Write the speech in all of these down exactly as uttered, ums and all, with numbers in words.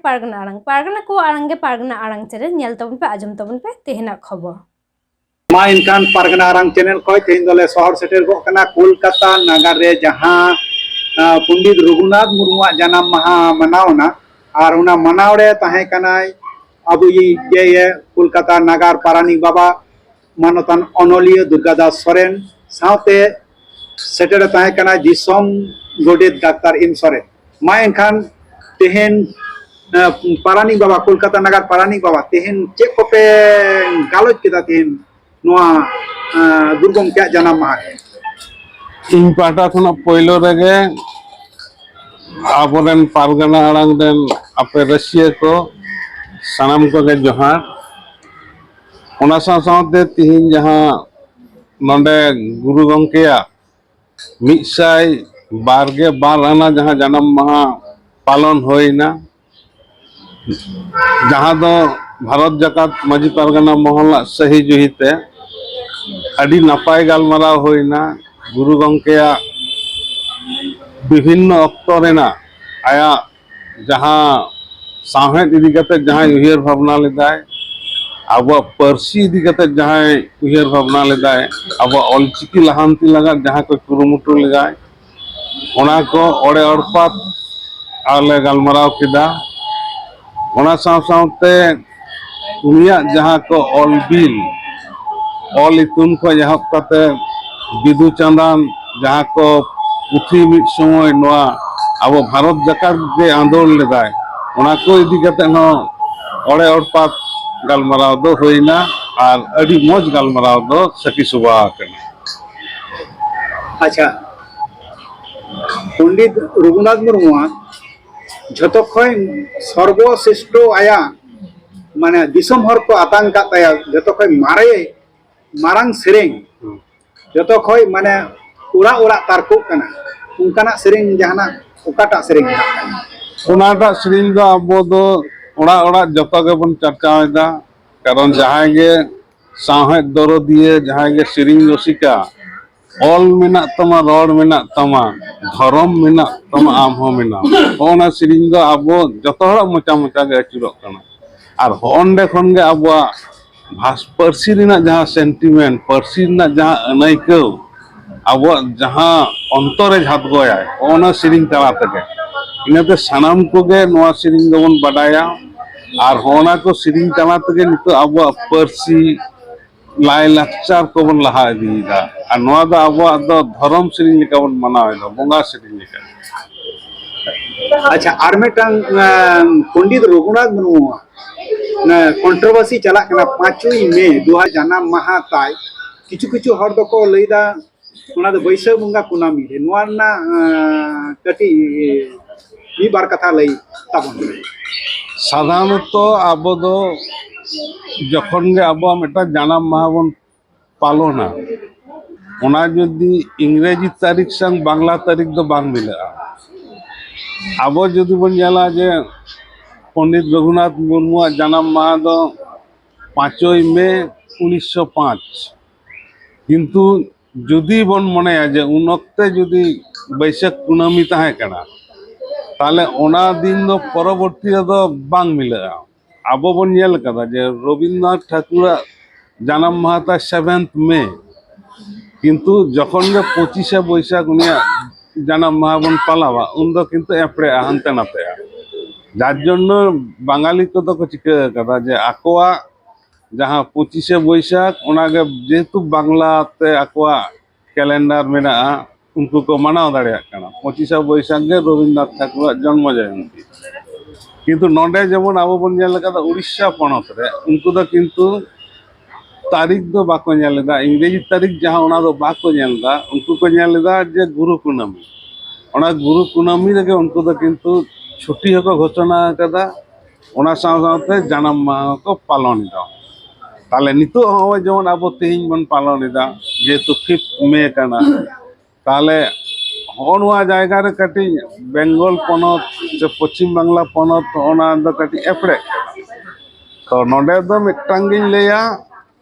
ᱯᱟᱨᱜᱟᱱᱟ ᱟᱲᱟᱝ, ᱯᱟᱨᱜᱟᱱᱟ ᱠᱚᱣᱟᱜ ᱟᱲᱟᱝ ᱜᱮ ᱯᱟᱨᱜᱟᱱᱟ ᱟᱲᱟᱝ ᱪᱮᱱᱮᱞ, ᱧᱮᱞ ᱛᱟᱵᱚᱱ ᱯᱮ, ᱟᱸᱡᱚᱢ ᱛᱟᱵᱚᱱ ᱯᱮ ᱛᱮᱦᱮᱧᱟᱜ ᱠᱷᱚᱵᱚᱨ᱾ ᱢᱟ ᱮᱱᱠᱷᱟᱱ ᱯᱟᱨᱜᱟᱱᱟ ᱟᱲᱟᱝ ᱪᱮᱱᱮᱞ ᱠᱷᱚᱱ ᱛᱮᱦᱮᱧ ᱫᱚᱞᱮ ᱥᱚᱦᱚᱨ ᱥᱮᱴᱮᱨ ᱠᱚᱜ ᱠᱟᱱᱟ ᱠᱳᱞᱠᱟᱛᱟ ᱱᱟᱜᱟᱨ ᱨᱮ, ᱡᱟᱦᱟᱸ ᱯᱚᱱᱰᱤᱛ ᱨᱚᱜᱷᱩᱱᱟᱛᱷ ᱢᱩᱨᱢᱩᱣᱟᱜ ᱡᱟᱱᱟᱢ ᱢᱟᱦᱟ ᱢᱟᱱᱟᱣ ᱮᱱᱟ᱾ ᱟᱨ ᱚᱱᱟ ᱢᱟᱱᱟᱣ ᱨᱮ ᱛᱟᱦᱮᱸ ᱠᱟᱱᱟᱭ ᱟᱵᱚᱭᱤᱡ ᱠᱳᱞᱠᱟᱛᱟ ᱱᱟᱜᱟᱨ ᱯᱟᱨᱟᱱᱤᱠ ᱵᱟᱵᱟ ᱢᱟᱱᱚᱛᱟᱱ ᱚᱱᱚᱞᱤᱭᱟᱹ ᱫᱩᱨᱜᱟᱫᱟᱥ ᱥᱚᱨᱮᱱ, ᱥᱟᱶᱛᱮ ᱥᱮᱴᱮᱨᱮ ᱛᱟᱦᱮᱸ ᱠᱟᱱᱟ ᱫᱤᱥᱚᱢ ᱜᱚᱰᱮᱛ ᱰᱟᱠᱛᱟᱨ ᱮᱢ ᱥᱚᱨᱮᱱ᱾ ᱢᱟ ᱮᱱᱠᱷᱟᱱ ᱛᱮᱦᱮᱧ ᱯᱟᱨᱟᱱᱤᱠ ᱵᱟᱵᱟ, ᱠᱳᱞᱠᱟᱛᱟ ᱱᱟᱜᱟᱨ ᱯᱟᱨᱟᱱᱤᱠ ᱵᱟᱵᱟ, ᱛᱮᱦᱮᱧ ᱪᱮᱫ ᱠᱚᱯᱮ ᱜᱟᱞᱚᱪ ᱠᱮᱫᱟ ᱛᱮᱦᱮᱧ ᱱᱚᱣᱟ ᱜᱩᱨᱩ ᱜᱚᱢᱠᱮᱭᱟᱜ ᱡᱟᱱᱟᱢ ᱢᱟᱦᱟ ᱨᱮ? ᱤᱧ ᱯᱟᱦᱴᱟ ᱠᱷᱚᱱᱟᱜ ᱯᱳᱭᱞᱳ ᱨᱮᱜᱮ ᱟᱵᱚᱨᱮᱱ ᱯᱟᱨᱜᱟᱱᱟ ᱟᱲᱟᱝ ᱨᱮᱱ ᱟᱯᱮ ᱨᱟᱹᱥᱤᱭᱟᱹ ᱠᱚ ᱥᱟᱱᱟᱢ ᱠᱚᱜᱮ ᱡᱚᱦᱟᱨ᱾ ᱚᱱᱟ ᱥᱟᱶ ᱥᱟᱶᱛᱮ ᱛᱤᱦᱤᱧ ᱡᱟᱦᱟᱸ ᱱᱚᱰᱮ ᱜᱩᱨᱩ ᱜᱚᱢᱠᱮᱭᱟᱜ ᱢᱤᱫ ᱥᱟᱭ ᱵᱟᱨ ᱜᱮ ᱵᱟᱨ ᱟᱱᱟ ᱡᱟᱦᱟᱸ ᱡᱟᱱᱟᱢ ᱢᱟᱦᱟ ᱯᱟᱞᱚᱱ ᱦᱩᱭᱱᱟ, ᱡᱟᱦᱟᱸ ᱫᱚ ᱵᱷᱟᱨᱚᱛ ᱡᱟᱠᱟᱛ ᱢᱟᱹᱡᱷᱤ ᱯᱟᱨᱜᱟᱱᱟ ᱢᱚᱦᱚᱞᱟᱜ ᱥᱟᱹᱦᱤ ᱡᱩᱦᱤ ᱛᱮ ᱟᱹᱰᱤ ᱱᱟᱯᱟᱭ ᱜᱟᱞᱢᱟᱨᱟᱣ ᱦᱩᱭᱱᱟ᱾ ᱜᱩᱨᱩ ᱜᱚᱢᱠᱮᱭᱟᱜ ᱵᱤᱵᱷᱤᱱᱱᱚ ᱚᱠᱛᱚ ᱨᱮᱱᱟᱜ ᱟᱭᱟᱜ ᱡᱟᱦᱟᱸ ᱥᱟᱶᱦᱮᱫ ᱤᱫᱤ ᱠᱟᱛᱮ ᱡᱟᱦᱟᱸᱭ ᱩᱭᱦᱟᱹᱨ ᱵᱷᱟᱵᱽᱱᱟ ᱞᱮᱫᱟᱭ, ᱟᱵᱚᱣᱟᱜ ᱯᱟᱹᱨᱥᱤ ᱤᱫᱤ ᱠᱟᱛᱮ ᱡᱟᱦᱟᱸᱭ ᱩᱭᱦᱟᱹᱨ ᱵᱷᱟᱵᱽᱱᱟ ᱞᱮᱫᱟᱭ, ᱟᱵᱚᱣᱟᱜ ᱚᱞᱪᱤᱠᱤ ᱞᱟᱦᱟᱱᱛᱤ ᱞᱟᱹᱜᱤᱫ ᱡᱟᱦᱟᱸ ᱠᱚ ᱠᱩᱨᱩᱢᱩᱴᱩ ᱞᱮᱫᱟᱭ, ᱚᱱᱟ ᱠᱚ ᱚᱲᱮ ᱚᱲᱯᱟᱛ ᱟᱨ ᱞᱮ ᱜᱟᱞᱢᱟᱨᱟᱣ ᱠᱮᱫᱟ᱾ ᱚᱱᱟ ᱥᱟᱶ ᱥᱟᱶᱛᱮ ᱩᱱᱤᱭᱟᱜ ᱡᱟᱦᱟᱸ ᱠᱚ ᱚᱞ ᱵᱤᱞ, ᱚᱞ ᱤᱛᱩᱱ ᱠᱷᱚᱱ ᱮᱦᱚᱵ ᱠᱟᱛᱮ ᱵᱤᱫᱩ ᱪᱟᱸᱫᱟᱱ ᱡᱟᱦᱟᱸ ᱠᱚ ᱯᱩᱛᱷᱤ ᱢᱤᱫ ᱥᱚᱢᱚᱭ ᱱᱚᱣᱟ ᱟᱵᱚ ᱵᱷᱟᱨᱚᱛ ᱡᱟᱠᱟᱛ ᱜᱮ ᱟᱸᱫᱳᱲ ᱞᱮᱫᱟᱭ, ᱚᱱᱟ ᱠᱚ ᱤᱫᱤ ᱠᱟᱛᱮ ᱦᱚᱸ ᱚᱲᱮ ᱚᱲᱯᱟᱛ ᱜᱟᱞᱢᱟᱨᱟᱣ ᱫᱚ ᱦᱩᱭᱱᱟ ᱟᱨ ᱟᱹᱰᱤ ᱢᱚᱡᱽ ᱜᱟᱞᱢᱟᱨᱟᱣ ᱫᱚ ᱥᱟᱹᱠᱷᱤ ᱥᱚᱵᱷᱟ ᱟᱠᱟᱱᱟ᱾ ᱟᱪᱪᱷᱟ, ᱯᱚᱱᱰᱤᱛ ᱨᱚᱜᱷᱩᱱᱟᱛᱷ ᱢᱩᱨᱢᱩᱣᱟᱜ ᱡᱷᱚᱛᱚ ᱠᱷᱚᱱ ᱥᱚᱨᱵᱚ ᱥᱨᱮᱥᱴᱷᱚ ᱟᱭᱟᱜ ᱢᱟᱱᱮ ᱫᱤᱥᱚᱢ ᱦᱚᱲ ᱠᱚ ᱟᱛᱟᱝ ᱠᱟᱫ ᱛᱟᱭᱟ ᱡᱷᱚᱛᱚ ᱠᱷᱚᱱ ᱢᱟᱨᱮ ᱢᱟᱨᱟᱝ ᱥᱮᱨᱮᱧ, ᱡᱷᱚᱛᱚ ᱠᱷᱚᱱ ᱢᱟᱱᱮ ᱚᱲᱟᱜ ᱚᱲᱟᱜ ᱛᱟᱨᱠᱚᱜ ᱠᱟᱱᱟ, ᱚᱱᱠᱟᱱᱟᱜ ᱥᱮᱨᱮᱧ ᱡᱟᱦᱟᱱᱟᱜ ᱚᱠᱟᱴᱟᱜ ᱥᱮᱨᱮᱧ ᱢᱮᱱᱟᱜ ᱛᱟᱭᱟ? ᱚᱱᱟᱴᱟᱜ ᱥᱮᱨᱮᱧ ᱫᱚ ᱟᱵᱚ ᱫᱚ ᱚᱲᱟᱜ ᱚᱲᱟᱜ ᱡᱚᱛᱚ ᱜᱮᱵᱚᱱ ᱪᱟᱨᱪᱟᱣ ᱮᱫᱟ, ᱠᱟᱨᱚᱱ ᱡᱟᱦᱟᱸᱭ ᱜᱮ ᱥᱟᱶᱦᱮᱫ ᱫᱚᱨᱚᱫᱤᱭᱟᱹ, ᱡᱟᱦᱟᱸᱭ ᱜᱮ ᱥᱮᱨᱮᱧ ᱨᱩᱥᱤᱠᱟ, ᱚᱞ ᱢᱮᱱᱟᱜ ᱛᱟᱢᱟ, ᱨᱚᱲ ᱢᱮᱱᱟᱜ ᱛᱟᱢᱟ, ᱫᱷᱚᱨᱚᱢ ᱢᱮᱱᱟᱜ ᱛᱟᱢᱟ, ᱟᱢ ᱦᱚᱸ ᱢᱮᱱᱟᱢ᱾ ᱦᱚᱸᱜᱼᱚ ᱱᱟ ᱥᱮᱨᱮᱧ ᱫᱚ ᱟᱵᱚ ᱡᱚᱛᱚ ᱦᱚᱲᱟᱜ ᱢᱚᱪᱟ ᱢᱚᱪᱟ ᱜᱮ ᱟᱹᱪᱩᱨᱚᱜ ᱠᱟᱱᱟ᱾ ᱟᱨ ᱦᱚᱸᱜᱼᱚᱱᱰᱮ ᱠᱷᱚᱱ ᱜᱮ ᱟᱵᱚᱣᱟᱜ ᱵᱷᱟᱥ-, ᱯᱟᱹᱨᱥᱤ ᱨᱮᱱᱟᱜ ᱡᱟᱦᱟᱸ sentiment, ᱯᱟᱹᱨᱥᱤ ᱨᱮᱱᱟᱜ ᱡᱟᱦᱟᱸ ᱟᱹᱱᱟᱹᱭᱠᱟᱹᱣ, ᱟᱵᱚᱣᱟᱜ ᱡᱟᱦᱟᱸ ᱚᱱᱛᱚᱨᱮ ᱡᱷᱟᱫᱜᱚᱭᱟᱭ, ᱦᱚᱸᱜᱼᱚ ᱱᱟ ᱥᱮᱨᱮᱧ ᱛᱟᱞᱟ ᱛᱮᱜᱮ᱾ ᱤᱱᱟᱹᱛᱮ ᱥᱟᱱᱟᱢ ᱠᱚᱜᱮ ᱱᱚᱣᱟ ᱥᱮᱨᱮᱧ ᱫᱚᱵᱚᱱ ᱵᱟᱰᱟᱭᱟ᱾ ᱟᱨ ᱦᱚᱸᱜᱼᱚ ᱱᱟ ᱠᱚ ᱥᱮᱨᱮᱧ ᱛᱟᱞᱟ ᱛᱮᱜᱮ ᱱᱤᱛᱚᱜ ᱟᱵᱚᱣᱟᱜ ᱯᱟᱹᱨᱥᱤ, ᱞᱟᱭᱼᱞᱟᱠᱪᱟᱨ ᱠᱚᱵᱚᱱ ᱞᱟᱦᱟ ᱤᱫᱤᱭᱮᱫᱟ᱾ ᱟᱨ ᱱᱚᱣᱟ ᱫᱚ ᱟᱵᱚᱣᱟᱜ ᱫᱚ ᱫᱷᱚᱨᱚᱢ ᱥᱮᱨᱮᱧ ᱞᱮᱠᱟ ᱵᱚᱱ ᱢᱟᱱᱟᱣ ᱮᱫᱟ, ᱵᱚᱸᱜᱟ ᱥᱮᱨᱮᱧ ᱞᱮᱠᱟ᱾ ᱟᱪᱪᱷᱟ, ᱟᱨ ᱢᱤᱫᱴᱟᱝ, ᱟᱸ, ᱯᱚᱱᱰᱤᱛ ᱨᱚᱜᱷᱩᱱᱟᱛᱷ ᱢᱩᱨᱢᱩᱣᱟᱜ ᱚᱱᱟ controversy ᱪᱟᱞᱟᱜ ᱠᱟᱱᱟ, ᱯᱟᱸᱪᱚᱭ ᱢᱮ ᱫᱩ ᱦᱟᱡᱟᱨ ᱡᱟᱱᱟᱢ ᱢᱟᱦᱟ ᱛᱟᱭ᱾ ᱠᱤᱪᱷᱩ ᱠᱤᱪᱷᱩ ᱦᱚᱲ ᱫᱚᱠᱚ ᱞᱟᱹᱭᱫᱟ ᱚᱱᱟ ᱫᱚ ᱵᱟᱹᱭᱥᱟᱹᱠᱷ ᱵᱚᱸᱜᱟ ᱠᱩᱱᱟᱹᱢᱤ ᱨᱮ᱾ ᱱᱚᱣᱟ ᱨᱮᱱᱟᱜ, ᱟᱸ, ᱠᱟᱹᱴᱤᱡ ᱢᱤᱫ ᱵᱟᱨ ᱠᱟᱛᱷᱟ ᱞᱟᱹᱭ ᱛᱟᱵᱚᱱ ᱯᱮ᱾ ᱥᱟᱫᱷᱟᱨᱚᱱᱚᱛᱚ ᱟᱵᱚ ᱫᱚ ᱡᱚᱠᱷᱚᱱ ᱜᱮ ᱟᱵᱚᱣᱟᱜ ᱢᱤᱫᱴᱟᱝ ᱡᱟᱱᱟᱢ ᱢᱟᱦᱟ ᱵᱚᱱ ᱯᱟᱞᱚᱱᱟ, ᱚᱱᱟ ᱡᱩᱫᱤ ᱤᱝᱨᱮᱡᱤ ᱛᱟᱹᱨᱤᱠᱷ ᱥᱟᱶ ᱵᱟᱝᱞᱟ ᱛᱟᱹᱨᱤᱠᱷ ᱫᱚ ᱵᱟᱝ ᱢᱤᱞᱟᱹᱜᱼᱟ᱾ ᱟᱵᱚ ᱡᱩᱫᱤ ᱵᱚᱱ ᱧᱮᱞᱟ ᱡᱮ ᱯᱚᱱᱰᱤᱛ ᱨᱚᱜᱷᱩᱱᱟᱛᱷ ᱢᱩᱨᱢᱩᱣᱟᱜ ᱡᱟᱱᱟᱢ ᱢᱟᱦᱟ ᱫᱚ ᱯᱟᱸᱪᱚᱭ ᱢᱮ ᱩᱱᱤᱥᱥᱚ ᱯᱟᱸᱪ, ᱠᱤᱱᱛᱩ ᱡᱩᱫᱤ ᱵᱚᱱ ᱢᱚᱱᱮᱭᱟ ᱡᱮ ᱩᱱ ᱚᱠᱛᱮ ᱡᱩᱫᱤ ᱵᱟᱹᱭᱥᱟᱹᱠᱷ ᱠᱩᱱᱟᱹᱢᱤ ᱛᱟᱦᱮᱸ ᱠᱟᱱᱟ, ᱛᱟᱦᱞᱮ ᱚᱱᱟ ᱫᱤᱱ ᱫᱚ ᱯᱚᱨᱚᱵᱚᱨᱛᱤ ᱨᱮᱫᱚ ᱵᱟᱝ ᱢᱤᱞᱟᱹᱜᱼᱟ᱾ ᱟᱵᱚ ᱵᱚᱱ ᱧᱮᱞ ᱠᱟᱫᱟ ᱡᱮ ᱨᱚᱵᱤᱱᱫᱨᱚᱱᱟᱛᱷ ᱴᱷᱟᱹᱠᱩᱨᱟᱜ ᱡᱟᱱᱟᱢ ᱢᱟᱦᱟ ᱛᱟᱭ seventh May, ᱠᱤᱱᱛᱩ ᱡᱚᱠᱷᱚᱱ ᱜᱮ ᱯᱚᱸᱪᱤᱥᱮ ᱵᱟᱹᱭᱥᱟᱹᱠᱷ ᱩᱱᱤᱭᱟᱜ ᱡᱟᱱᱟᱢ ᱢᱟᱦᱟ ᱵᱚᱱ ᱯᱟᱞᱟᱣᱟ, ᱩᱱᱫᱚ ᱠᱤᱱᱛᱩ ᱮᱯᱲᱮᱜᱼᱟ, ᱦᱟᱱᱛᱮ ᱱᱟᱛᱮᱜᱼᱟ᱾ ᱡᱟᱨ ᱡᱚᱱᱱᱚ ᱵᱟঙᱟᱞᱤ ᱠᱚᱫᱚ ᱠᱚ ᱪᱤᱠᱟᱹ ᱠᱟᱫᱟ ᱡᱮ ᱟᱠᱚᱣᱟᱜ ᱡᱟᱦᱟᱸ ᱯᱚᱸᱪᱤᱥᱮ ᱵᱟᱹᱭᱥᱟᱹᱠᱷ, ᱚᱱᱟᱜᱮ ᱡᱮᱦᱮᱛᱩ ᱵᱟᱝᱞᱟ ᱛᱮ ᱟᱠᱚᱣᱟᱜ calendar ᱢᱮᱱᱟᱜᱼᱟ, ᱩᱱᱠᱩ ᱠᱚ ᱢᱟᱱᱟᱣ ᱫᱟᱲᱮᱭᱟᱜ ᱠᱟᱱᱟ᱾ ᱯᱚᱸᱪᱤᱥᱟ ᱵᱟᱹᱭᱥᱟᱹᱠᱷ ᱜᱮ ᱨᱚᱵᱤᱱᱫᱨᱚᱱᱟᱛᱷ ᱴᱷᱟᱹᱠᱩᱨᱟᱜ ᱡᱚᱱᱢᱚ ᱡᱚᱭᱚᱱᱛᱤ᱾ ᱠᱤᱱᱛᱩ ᱱᱚᱰᱮ ᱡᱮᱢᱚᱱ ᱟᱵᱚ ᱵᱚᱱ ᱧᱮᱞ ᱠᱟᱫᱟ, ᱩᱲᱤᱥᱥᱟ ᱯᱚᱱᱚᱛ ᱨᱮ ᱩᱱᱠᱩ ᱫᱚ ᱠᱤᱱᱛᱩ ᱛᱟᱹᱨᱤᱠᱷ ᱫᱚ ᱵᱟᱠᱚ ᱧᱮᱞ ᱮᱫᱟ, ᱤᱝᱨᱮᱡᱤ ᱛᱟᱹᱨᱤᱠᱷ ᱡᱟᱦᱟᱸ, ᱚᱱᱟ ᱫᱚ ᱵᱟᱠᱚ ᱧᱮᱞ ᱮᱫᱟ᱾ ᱩᱱᱠᱩ ᱠᱚ ᱧᱮᱞ ᱮᱫᱟ ᱡᱮ ᱜᱩᱨᱩ ᱠᱩᱱᱟᱹᱢᱤ, ᱚᱱᱟ ᱜᱩᱨᱩ ᱠᱩᱱᱟᱹᱢᱤ ᱨᱮᱜᱮ ᱩᱱᱠᱩ ᱫᱚ ᱠᱤᱱᱛᱩ ᱪᱷᱩᱴᱤ ᱦᱚᱸᱠᱚ ᱜᱷᱳᱥᱚᱱᱟ ᱟᱠᱟᱫᱟ᱾ ᱚᱱᱟ ᱥᱟᱶ ᱥᱟᱶᱛᱮ ᱡᱟᱱᱟᱢ ᱢᱟᱦᱟ ᱦᱚᱸᱠᱚ ᱯᱟᱞᱚᱱ ᱮᱫᱟ᱾ ᱛᱟᱦᱞᱮ ᱱᱤᱛᱚᱜ ᱦᱚᱸᱜᱼᱚᱭ ᱡᱮᱢᱚᱱ ᱟᱵᱚ ᱛᱮᱦᱮᱧ ᱵᱚᱱ ᱯᱟᱞᱚᱱ ᱮᱫᱟ, ᱡᱮᱦᱮᱛᱩ fifth May ᱠᱟᱱᱟ, ᱛᱟᱦᱞᱮ ᱦᱚᱸᱜᱼᱚ ᱱᱚᱣᱟ ᱡᱟᱭᱜᱟ ᱨᱮ ᱠᱟᱹᱴᱤᱡ ᱵᱮᱝᱜᱚᱞ ᱯᱚᱱᱚᱛ ᱥᱮ ᱯᱚᱪᱷᱤᱢ ᱵᱟᱝᱞᱟ ᱯᱚᱱᱚᱛ, ᱚᱱᱟ ᱫᱚ ᱠᱟᱹᱴᱤᱡ ᱮᱯᱲᱮᱜ ᱠᱟᱱᱟ᱾ ᱛᱚ ᱱᱚᱰᱮ ᱫᱚ ᱢᱤᱫᱴᱟᱝ ᱜᱤᱧ ᱞᱟᱹᱭᱟ,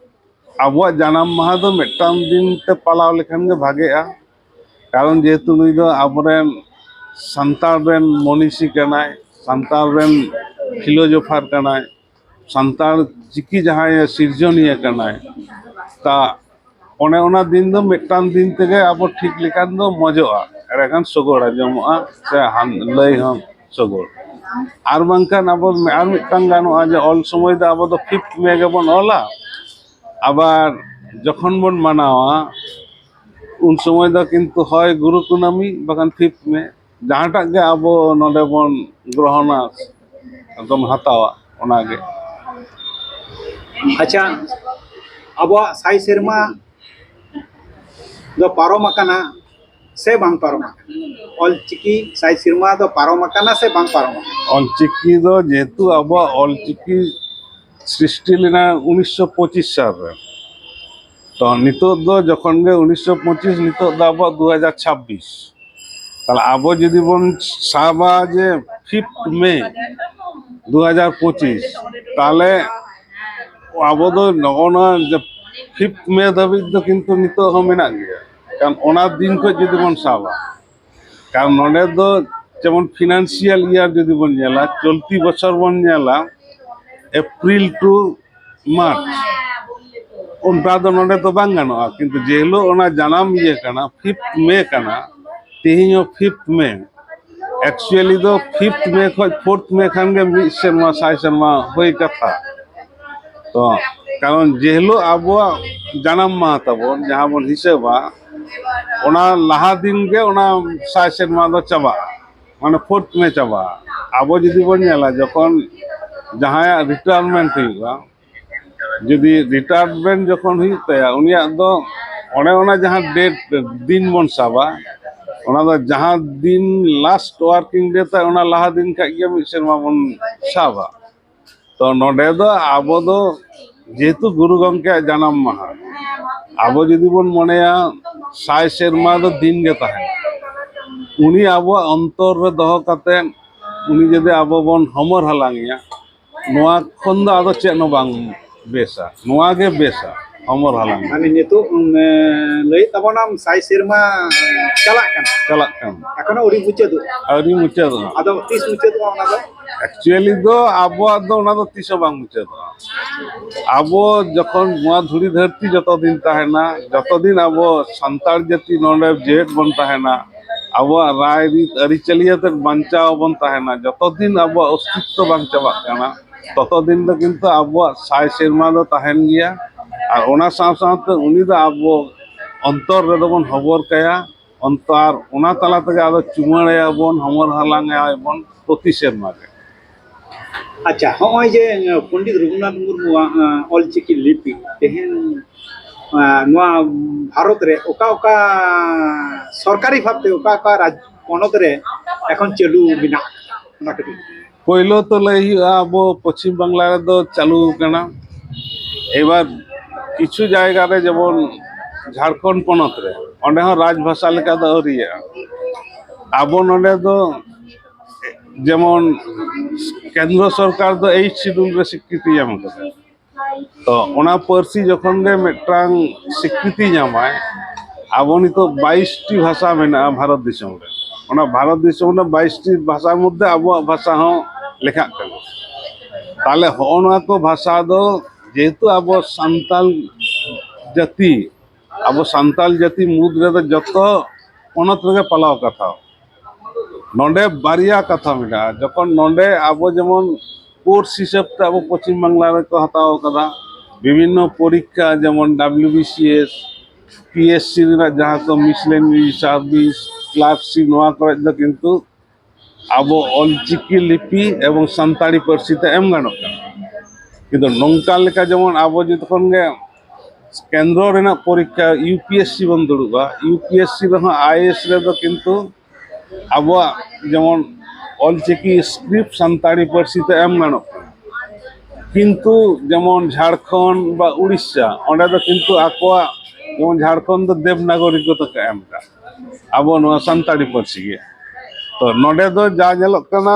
ᱟᱵᱚᱣᱟᱜ ᱡᱟᱱᱟᱢ ᱢᱟᱦᱟ ᱫᱚ ᱢᱤᱫᱴᱟᱝ ᱫᱤᱱ ᱛᱮ ᱯᱟᱞᱟᱣ ᱞᱮᱠᱷᱟᱱ ᱜᱮ ᱵᱷᱟᱜᱮᱜᱼᱟ᱾ ᱠᱟᱨᱚᱱ ᱡᱮᱦᱮᱛᱩ ᱱᱩᱭ ᱫᱚ ᱟᱵᱚᱨᱮᱱ ᱥᱟᱱᱛᱟᱲ ᱨᱮᱱ ᱢᱚᱱᱤᱥᱤ ᱠᱟᱱᱟᱭ, ᱥᱟᱱᱛᱟᱲ ᱨᱮᱱ ᱯᱷᱤᱞᱳᱡᱚᱯᱷᱟᱨ ᱠᱟᱱᱟᱭ, ᱥᱟᱱᱛᱟᱲ ᱪᱤᱠᱤ ᱡᱟᱦᱟᱸᱭ ᱥᱤᱨᱡᱚᱱᱤᱭᱟᱹ ᱠᱟᱱᱟᱭ, ᱛᱟ ᱚᱱᱮ ᱚᱱᱟ ᱫᱤᱱ ᱫᱚ ᱢᱤᱫᱴᱟᱝ ᱫᱤᱱ ᱛᱮᱜᱮ ᱟᱵᱚ ᱴᱷᱤᱠ ᱞᱮᱠᱟᱱ ᱫᱚ ᱢᱚᱡᱚᱜᱼᱟ, ᱮᱸᱰᱮᱠᱷᱟᱱ ᱥᱚᱜᱚᱲ ᱟᱸᱡᱚᱢᱚᱜᱼᱟ ᱥᱮ ᱦᱟᱱ- ᱞᱟᱹᱭ ᱦᱚᱸ ᱥᱚᱜᱚᱲ᱾ ᱟᱨ ᱵᱟᱝᱠᱷᱟᱱ ᱟᱵᱚ ᱟᱨ ᱢᱤᱫᱴᱟᱝ ᱜᱟᱱᱚᱜᱼᱟ ᱡᱮ ᱚᱞ ᱥᱚᱢᱚᱭ ᱫᱚ ᱟᱵᱚ ᱫᱚ ᱯᱷᱤᱯᱛᱷ ᱢᱮ ᱜᱮᱵᱚᱱ ᱚᱞᱟ, ᱟᱵᱟᱨ ᱡᱚᱠᱷᱚᱱ ᱵᱚᱱ ᱢᱟᱱᱟᱣᱟ ᱩᱱ ᱥᱚᱢᱚᱭ ᱫᱚ ᱠᱤᱱᱛᱩ ᱦᱚᱭ ᱜᱩᱨᱩ ᱠᱩᱱᱟᱹᱢᱤ ᱵᱟᱠᱷᱟᱱ ᱯᱷᱤᱯᱛᱷ ᱢᱮ, ᱡᱟᱦᱟᱸᱴᱟᱜ ᱜᱮ ᱟᱵᱚ ᱱᱚᱰᱮ ᱵᱚᱱ ᱜᱨᱚᱦᱚᱱᱟ, ᱮᱠᱫᱚᱢ ᱦᱟᱛᱟᱣᱟ, ᱚᱱᱟᱜᱮ᱾ ᱟᱪᱪᱷᱟ, ᱟᱵᱚᱣᱟᱜ ᱥᱟᱭ ᱥᱮᱨᱢᱟ ᱫᱚ ᱯᱟᱨᱚᱢ ᱟᱠᱟᱱᱟ ᱥᱮ ᱵᱟᱝ ᱯᱟᱨᱚᱢ ᱟᱠᱟᱱᱟ? ᱚᱞᱪᱤᱠᱤ ᱥᱟᱭ ᱥᱮᱨᱢᱟ ᱫᱚ ᱯᱟᱨᱚᱢ ᱟᱠᱟᱱᱟ ᱥᱮ ᱵᱟᱝ ᱯᱟᱨᱚᱢ ᱟᱠᱟᱱᱟ? ᱚᱞᱪᱤᱠᱤ ᱫᱚ ᱡᱮᱦᱮᱛᱩ ᱟᱵᱚᱣᱟᱜ ᱚᱞᱪᱤᱠᱤ ᱥᱨᱤᱥᱴᱤ ᱞᱮᱱᱟ ᱩᱱᱤᱥᱥᱚ ᱯᱚᱸᱪᱤᱥ ᱥᱟᱞ ᱨᱮ, ᱛᱚ ᱱᱤᱛᱚᱜ ᱫᱚ ᱡᱚᱠᱷᱚᱱ ᱜᱮ ᱩᱱᱤᱥᱥᱚ ᱯᱚᱸᱪᱤᱥ, ᱱᱤᱛᱚᱜ ᱫᱚ ᱟᱵᱚᱣᱟᱜ ᱫᱩ ᱦᱟᱡᱟᱨ ᱪᱷᱟᱵᱵᱤᱥ, ᱛᱟᱦᱞᱮ ᱟᱵᱚ ᱡᱩᱫᱤ ᱵᱚᱱ ᱥᱟᱵᱟ ᱡᱮ ᱯᱷᱤᱯᱛᱷ ᱢᱮ ᱫᱩ ᱦᱟᱡᱟᱨ ᱯᱚᱸᱪᱤᱥ, ᱛᱟᱦᱞᱮ ᱟᱵᱚ ᱫᱚ ᱱᱚᱜᱼᱚ ᱱᱚᱣᱟ ᱡᱮ ᱯᱷᱤᱯᱛᱷ ᱢᱮ ᱫᱷᱟᱹᱵᱤᱡ ᱫᱚ ᱠᱤᱱᱛᱩ ᱱᱤᱛᱚᱜ ᱦᱚᱸ ᱢᱮᱱᱟᱜ ᱜᱮᱭᱟ᱾ ᱠᱟᱨᱚᱱ ᱚᱱᱟ ᱫᱤᱱ ᱠᱷᱚᱱ ᱡᱩᱫᱤ ᱵᱚᱱ ᱥᱟᱵᱟ, ᱠᱟᱨᱚᱱ ᱱᱚᱰᱮ ᱫᱚ ᱡᱮᱢᱚᱱ ᱯᱷᱤᱱᱟᱱᱥᱤᱭᱟᱞ ᱤᱭᱟᱨ ᱡᱩᱫᱤ ᱵᱚᱱ ᱧᱮᱞᱟ, ᱪᱚᱞᱛᱤ ᱵᱚᱪᱷᱚᱨ ᱵᱚᱱ ᱧᱮᱞᱟ ᱮᱯᱨᱤᱞ ᱴᱩ ᱢᱟᱨᱪ, ᱚᱱᱠᱟ ᱫᱚ ᱱᱚᱰᱮ ᱫᱚ ᱵᱟᱝ ᱜᱟᱱᱚᱜᱼᱟ᱾ ᱠᱤᱱᱛᱩ ᱡᱮ ᱦᱤᱞᱳᱜ ᱚᱱᱟ ᱡᱟᱱᱟᱢ ᱤᱭᱟᱹ ᱠᱟᱱᱟ, ᱯᱷᱤᱯᱛᱷ ᱢᱮ ᱠᱟᱱᱟ, ᱛᱮᱦᱮᱧ ᱦᱚᱸ ᱯᱷᱤᱯᱛᱷ ᱢᱮ, ᱮᱠᱪᱩᱭᱟᱞᱤ ᱫᱚ ᱯᱷᱤᱯᱛᱷ ᱢᱮ ᱠᱷᱚᱱ ᱯᱷᱳᱨᱛᱷ ᱢᱮ ᱠᱷᱟᱱ ᱜᱮ ᱢᱤᱫ ᱥᱮᱨᱢᱟ, ᱥᱟᱭ ᱥᱮᱨᱢᱟ ᱦᱩᱭ ᱠᱟᱛᱷᱟ᱾ ᱛᱚ ᱠᱟᱨᱚᱱ ᱡᱮ ᱦᱤᱞᱳᱜ ᱟᱵᱚᱣᱟᱜ ᱡᱟᱱᱟᱢ ᱢᱟᱦᱟ ᱛᱟᱵᱚᱱ, ᱡᱟᱦᱟᱸ ᱵᱚᱱ ᱦᱤᱥᱟᱹᱵᱟ, ᱚᱱᱟ ᱞᱟᱦᱟ ᱫᱤᱱ ᱜᱮ ᱚᱱᱟ ᱥᱟᱭ ᱥᱮᱨᱢᱟ ᱫᱚ ᱪᱟᱵᱟᱜᱼᱟ, ᱢᱟᱱᱮ ᱯᱷᱳᱨᱛᱷ ᱢᱮ ᱪᱟᱵᱟᱜᱼᱟ᱾ ᱟᱵᱚ ᱡᱩᱫᱤ ᱵᱚᱱ ᱧᱮᱞᱟ, ᱡᱚᱠᱷᱚᱱ ᱡᱟᱦᱟᱸᱭᱟᱜ ᱨᱤᱴᱟᱭᱟᱨᱢᱮᱱᱴ ᱦᱩᱭᱩᱜᱼᱟ, ᱡᱩᱫᱤ ᱨᱤᱴᱟᱭᱟᱨᱢᱮᱱᱴ ᱡᱚᱠᱷᱚᱱ ᱦᱩᱭᱩᱜ ᱛᱟᱭᱟ, ᱩᱱᱤᱭᱟᱜ ᱫᱚ ᱚᱱᱮ ᱚᱱᱟ ᱡᱟᱦᱟᱸ ᱰᱮᱴ, ᱫᱤᱱ ᱵᱚᱱ ᱥᱟᱵᱟ, ᱚᱱᱟ ᱫᱚ ᱡᱟᱦᱟᱸ ᱫᱤᱱ ᱞᱟᱥᱴ ᱳᱣᱟᱨᱠᱤᱝ ᱰᱮ ᱛᱟᱭ, ᱚᱱᱟ ᱞᱟᱦᱟ ᱫᱤᱱ ᱠᱷᱟᱡ ᱜᱮ ᱢᱤᱫ ᱥᱮᱨᱢᱟ ᱵᱚᱱ ᱥᱟᱵᱟ᱾ ᱛᱚ ᱱᱚᱰᱮ ᱫᱚ ᱟᱵᱚ ᱫᱚ ᱡᱮᱦᱮᱛᱩ ᱜᱩᱨᱩ ᱜᱚᱢᱠᱮᱭᱟᱜ ᱡᱟᱱᱟᱢ ᱢᱟᱦᱟ, ᱟᱵᱚ ᱡᱩᱫᱤ ᱵᱚᱱ ᱢᱚᱱᱮᱭᱟ ᱥᱟᱭ ᱥᱮᱨᱢᱟ ᱫᱚ ᱫᱤᱱ ᱜᱮ ᱛᱟᱦᱮᱱᱟ, ᱩᱱᱤ ᱟᱵᱚᱣᱟᱜ ᱚᱱᱛᱚᱨ ᱨᱮ ᱫᱚᱦᱚ ᱠᱟᱛᱮ ᱩᱱᱤ ᱡᱩᱫᱤ ᱟᱵᱚ ᱵᱚᱱ ᱦᱚᱢᱚᱨ ᱦᱟᱞᱟᱝ ᱮᱭᱟ, ᱱᱚᱣᱟ ᱠᱷᱚᱱ ᱫᱚ ᱟᱫᱚ ᱪᱮᱫ ᱦᱚᱸ ᱵᱟᱝ ᱵᱮᱥᱟ, ᱱᱚᱣᱟ ᱜᱮ ᱵᱮᱥᱟ᱾ ᱦᱚᱢᱚᱨ ᱦᱟᱞᱟᱝ᱾ ᱢᱟᱱᱮ ᱱᱤᱛᱚᱜ ᱞᱟᱹᱭᱮᱫ ᱛᱟᱵᱚᱱᱟᱢ ᱥᱟᱭ ᱥᱮᱨᱢᱟ ᱪᱟᱞᱟᱜ ᱠᱟᱱᱟ᱾ ᱪᱟᱞᱟᱜ ᱠᱟᱱᱟ᱾ ᱮᱠᱷᱚᱱᱳ ᱟᱹᱣᱨᱤ ᱢᱩᱪᱟᱹᱫᱚᱜᱼᱟ᱾ ᱟᱹᱣᱨᱤ ᱢᱩᱪᱟᱹᱫᱚᱜᱼᱟ᱾ ᱟᱫᱚ ᱛᱤᱥ ᱢᱩᱪᱟᱹᱫᱚᱜᱼᱟ ᱚᱱᱟ ᱫᱚ? Actually ᱫᱚ ᱟᱵᱚᱣᱟᱜ ᱫᱚ ᱚᱱᱟ ᱫᱚ ᱛᱤᱥ ᱦᱚᱸ ᱵᱟᱝ ᱢᱩᱪᱟᱹᱫᱚᱜᱼᱟ᱾ ᱟᱵᱚ ᱡᱚᱠᱷᱚᱱ ᱱᱚᱣᱟ ᱫᱷᱩᱲᱤ ᱫᱷᱟᱹᱨᱛᱤ ᱡᱚᱛᱚ ᱫᱤᱱ ᱛᱟᱦᱮᱱᱟ, ᱡᱚᱛᱚ ᱫᱤᱱ ᱟᱵᱚ ᱥᱟᱱᱛᱟᱲ ᱡᱟᱹᱛᱤ ᱱᱚᱰᱮ ᱡᱮᱣᱮᱫ ᱵᱚᱱ ᱛᱟᱦᱮᱱᱟ, ᱟᱵᱚᱣᱟᱜ ᱨᱟᱭ ᱨᱤᱛ ᱟᱹᱨᱤᱪᱟᱹᱞᱤ ᱟᱛᱮᱫ ᱵᱟᱧᱪᱟᱣ ᱵᱚᱱ ᱛᱟᱦᱮᱱᱟ, ᱡᱚᱛᱚ ᱫᱤᱱ ᱟᱵᱚᱣᱟᱜ ᱚᱥᱛᱤᱛᱛᱚ ᱵᱟᱝ ᱪᱟᱵᱟᱜ ᱠᱟᱱᱟ, ᱛᱚᱛᱚ ᱫᱤᱱ ᱫᱚ ᱠᱤᱱᱛᱩ ᱟᱵᱚᱣᱟᱜ ᱥᱟᱭ ᱥᱮᱨᱢᱟ ᱫᱚ ᱛᱟᱦᱮᱱ ᱜᱮᱭᱟ᱾ ᱟᱨ ᱚᱱᱟ ᱥᱟᱶ ᱥᱟᱶᱛᱮ ᱩᱱᱤ ᱫᱚ ᱟᱵᱚ ᱚᱱᱛᱚᱨ ᱨᱮᱫᱚ ᱵᱚᱱ ᱦᱚᱵᱚᱨ ᱠᱟᱭᱟ, ᱚᱱᱛᱚ ᱟᱨ ᱚᱱᱟ ᱛᱟᱞᱟ ᱛᱮᱜᱮ ᱟᱫᱚ ᱪᱩᱢᱟᱹᱲᱟᱭᱟᱵᱚᱱ, ᱦᱚᱢᱚᱨ ᱦᱟᱞᱟᱝ ᱟᱭᱟᱵᱚᱱ ᱯᱨᱚᱛᱤ ᱥᱮᱨᱢᱟ ᱜᱮ᱾ ᱟᱪᱪᱷᱟ, ᱦᱚᱸᱜᱼᱚᱭ ᱡᱮ ᱯᱚᱱᱰᱤᱛ ᱨᱚᱜᱷᱩᱱᱟᱛᱷ ᱢᱩᱨᱢᱩᱣᱟᱜ ᱚᱞᱪᱤᱠᱤ ᱞᱤᱯᱤ ᱛᱮᱦᱮᱧ ᱱᱚᱣᱟ ᱵᱷᱟᱨᱚᱛ ᱨᱮ ᱚᱠᱟ ᱚᱠᱟ ᱥᱚᱨᱠᱟᱨᱤ ᱵᱷᱟᱵᱽᱛᱮ ᱚᱠᱟ ᱚᱠᱟ ᱨᱟᱡᱽ ᱯᱚᱱᱚᱛ ᱨᱮ ᱮᱠᱷᱚᱱ ᱪᱟᱹᱞᱩ ᱢᱮᱱᱟᱜ ᱟᱠᱟᱫᱟ, ᱚᱱᱟ ᱠᱟᱹᱴᱤᱡ᱾ ᱯᱳᱭᱞᱳ ᱛᱚ ᱞᱟᱹᱭ ᱦᱩᱭᱩᱜᱼᱟ, ᱟᱵᱚ ᱯᱚᱪᱷᱤᱢ ᱵᱟᱝᱞᱟ ᱨᱮᱫᱚ ᱪᱟᱹᱞᱩ ᱟᱠᱟᱱᱟ᱾ ᱮᱵᱟᱨ ᱠᱤᱪᱷᱩ ᱡᱟᱭᱜᱟ ᱨᱮ, ᱡᱮᱢᱚᱱ ᱡᱷᱟᱲᱠᱷᱚᱸᱰ ᱯᱚᱱᱚᱛ ᱨᱮ, ᱚᱸᱰᱮ ᱦᱚᱸ ᱨᱟᱡᱽ ᱵᱷᱟᱥᱟ ᱞᱮᱠᱟ ᱫᱚ ᱟᱹᱣᱨᱤᱭᱟᱜᱼᱟ᱾ ᱟᱵᱚ ᱱᱚᱰᱮ ᱫᱚ ᱡᱮᱢᱚᱱ ᱠᱮᱱᱫᱨᱚ ᱥᱚᱨᱠᱟᱨ ᱫᱚ ᱮᱭᱤᱴ ᱥᱤᱰᱩᱞ ᱨᱮ ᱥᱤᱠᱨᱤᱛᱤ ᱧᱟᱢ ᱟᱠᱟᱫᱟ᱾ ᱛᱚ ᱚᱱᱟ ᱯᱟᱹᱨᱥᱤ ᱡᱚᱠᱷᱚᱱ ᱜᱮ ᱢᱤᱫᱴᱟᱝ ᱥᱤᱠᱨᱤᱛᱤ ᱧᱟᱢᱟᱭ, ᱟᱵᱚ ᱱᱤᱛᱚᱜ ᱵᱟᱭᱤᱥ ᱴᱤ ᱵᱷᱟᱥᱟ ᱢᱮᱱᱟᱜᱼᱟ ᱵᱷᱟᱨᱚᱛ ᱫᱤᱥᱚᱢ ᱨᱮ᱾ ᱚᱱᱟ ᱵᱷᱟᱨᱚᱛ ᱫᱤᱥᱚᱢ ᱨᱮ ᱵᱟᱭᱤᱥ ᱴᱤ ᱵᱷᱟᱥᱟ ᱢᱚᱫᱽᱫᱷᱮ ᱟᱵᱚᱣᱟᱜ ᱵᱷᱟᱥᱟ ᱦᱚᱸ ᱞᱮᱠᱷᱟᱜ ᱠᱟᱱᱟ᱾ ᱛᱟᱦᱞᱮ ᱦᱚᱸᱜᱼᱚ ᱱᱚᱣᱟ ᱠᱚ ᱵᱷᱟᱥᱟ ᱫᱚ ᱡᱮᱦᱮᱛᱩ ᱟᱵᱚ ᱥᱟᱱᱛᱟᱞ ᱡᱟᱹᱛᱤ, ᱟᱵᱚ ᱥᱟᱱᱛᱟᱞ ᱡᱟᱹᱛᱤ ᱢᱩᱫᱽ ᱨᱮᱫᱚ ᱡᱚᱛᱚ ᱯᱚᱱᱚᱛ ᱨᱮᱜᱮ ᱯᱟᱞᱟᱣ ᱠᱟᱛᱷᱟ᱾ ᱱᱚᱰᱮ ᱵᱟᱨᱭᱟ ᱠᱟᱛᱷᱟ ᱢᱮᱱᱟᱜᱼᱟ᱾ ᱡᱚᱠᱷᱚᱱ ᱱᱚᱰᱮ ᱟᱵᱚ ᱡᱮᱢᱚᱱ ᱠᱳᱨᱥ ᱦᱤᱥᱟᱹᱵ ᱛᱮ ᱟᱵᱚ ᱯᱚᱪᱷᱤᱢ ᱵᱟᱝᱞᱟ ᱨᱮᱠᱚ ᱦᱟᱛᱟᱣ ᱟᱠᱟᱫᱟ, ᱵᱤᱵᱷᱤᱱᱱᱚ ᱯᱚᱨᱤᱠᱠᱷᱟ ᱡᱮᱢᱚᱱ W B C S, P S C ᱨᱮᱱᱟᱜ ᱡᱟᱦᱟᱸ ᱠᱚ ᱢᱤᱥᱞᱮᱱᱤᱭᱟᱨᱤ ᱥᱟᱨᱵᱷᱤᱥ, ᱠᱞᱟᱨᱠᱥᱤᱯ, ᱱᱚᱣᱟ ᱠᱚᱨᱮ ᱫᱚ ᱠᱤᱱᱛᱩ ᱟᱵᱚ ᱚᱞᱪᱤᱠᱤ ᱞᱤᱯᱤ ᱮᱵᱚᱝ ᱥᱟᱱᱛᱟᱲᱤ ᱯᱟᱹᱨᱥᱤ ᱛᱮ ᱮᱢ ᱜᱟᱱᱚᱜ ᱠᱟᱱᱟ᱾ ᱠᱤᱱᱛᱩ ᱱᱚᱝᱠᱟ ᱞᱮᱠᱟ ᱡᱮᱢᱚᱱ ᱟᱵᱚ ᱡᱚᱛᱚᱠᱷᱚᱱ ᱜᱮ ᱠᱮᱱᱫᱨᱚ ᱨᱮᱱᱟᱜ ᱯᱚᱨᱤᱠᱠᱷᱟ ᱤᱭᱩ ᱯᱤ ᱮᱥ ᱥᱤ ᱵᱚᱱ ᱫᱩᱲᱩᱵᱼᱟ, ᱤᱭᱩ ᱯᱤ ᱮᱥ ᱥᱤ ᱨᱮᱦᱚᱸ ᱟᱭ ᱮ ᱮᱥ ᱨᱮᱫᱚ ᱠᱤᱱᱛᱩ ᱟᱵᱚᱣᱟᱜ ᱡᱮᱢᱚᱱ ᱚᱞᱪᱤᱠᱤ ᱥᱠᱨᱤᱯᱴ ᱥᱟᱱᱛᱟᱲᱤ ᱯᱟᱹᱨᱥᱤ ᱛᱮ ᱮᱢ ᱜᱟᱱᱚᱜ ᱠᱟᱱᱟ᱾ ᱠᱤᱱᱛᱩ ᱡᱮᱢᱚᱱ ᱡᱷᱟᱲᱠᱷᱚᱸᱰ ᱵᱟ ᱩᱲᱤᱥᱥᱟ, ᱚᱸᱰᱮ ᱫᱚ ᱠᱤᱱᱛᱩ ᱟᱠᱚᱣᱟᱜ, ᱡᱮᱢᱚᱱ ᱡᱷᱟᱲᱠᱷᱚᱸᱰ ᱫᱚ ᱫᱮᱵᱽᱱᱟᱜᱚᱨᱤ ᱠᱚ ᱛᱮᱠᱚ ᱮᱢ ᱮᱫᱟ, ᱟᱵᱚ ᱱᱚᱣᱟ ᱥᱟᱱᱛᱟᱲᱤ ᱯᱟᱹᱨᱥᱤ ᱜᱮ᱾ ᱛᱚ ᱱᱚᱰᱮ ᱫᱚ ᱡᱟ ᱧᱮᱞᱚᱜ ᱠᱟᱱᱟ,